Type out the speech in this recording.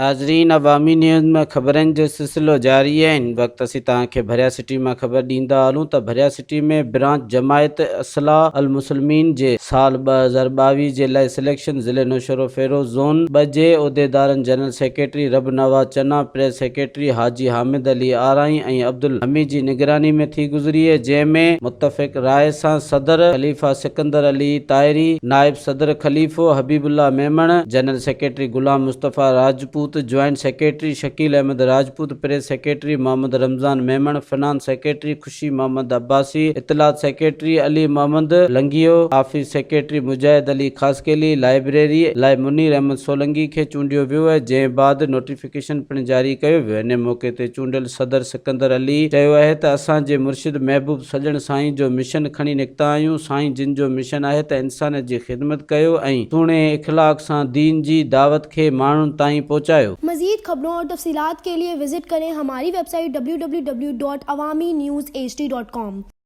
ناظرين عوامي نيوز ۾ خبرن جو سلسلو جاري آهي هن وقت اسين توهان کي ڀريا سٽي مان خبر ڏيندا هلون ته ڀريا سٽي ۾ برانچ جماعت اصلاح المسلمين جي سال 2022 جي لاء سليڪشن ضلعي نوشهروفيروز زون ٻه جي عهديدارن general secretary Rab Nawaz Channa, press secretary Haji Hamid Ali Arain ۽ Abdul Hameed جي نگراني ۾ ٿي گذري جنهن ۾ متفق راء سان صدر خليفه سڪندر علي طاهري، نائب صدر خليفو Habib Ullah Memon, general secretary Ghulam Mustafa Rajput, joint secretary Shakeel Ahmed Rajput, press secretary Muhammad Ramzan Memon, finance secretary Khushi Muhammad Abbasi, اطلاعات secretary Ali Muhammad Langio, office secretary Mujahid Ali Khaskheli, library لاء منير احمد سولنگي کي چونڊيو ويو آهي جنهن بعد notification پڻ جاري ڪيو ويو ان موقعي تي چونڊيل صدر سڪندر علي چيو آهي ته اسان جي مرشد محبوب سڄڻ سائين جو مشن کڻي نڪتا آهيون، سائين جن جو مشن آهي ته انسانيت جي خدمت ڪيو ۽ سهڻي اخلاق سان دين جي دعوت کي ماڻهن تائين پهچايو. مزيد خبرون اور تفصيلات ڪي ليي وزٽ ڪرين هماري web site www.awamiNewsHD.com.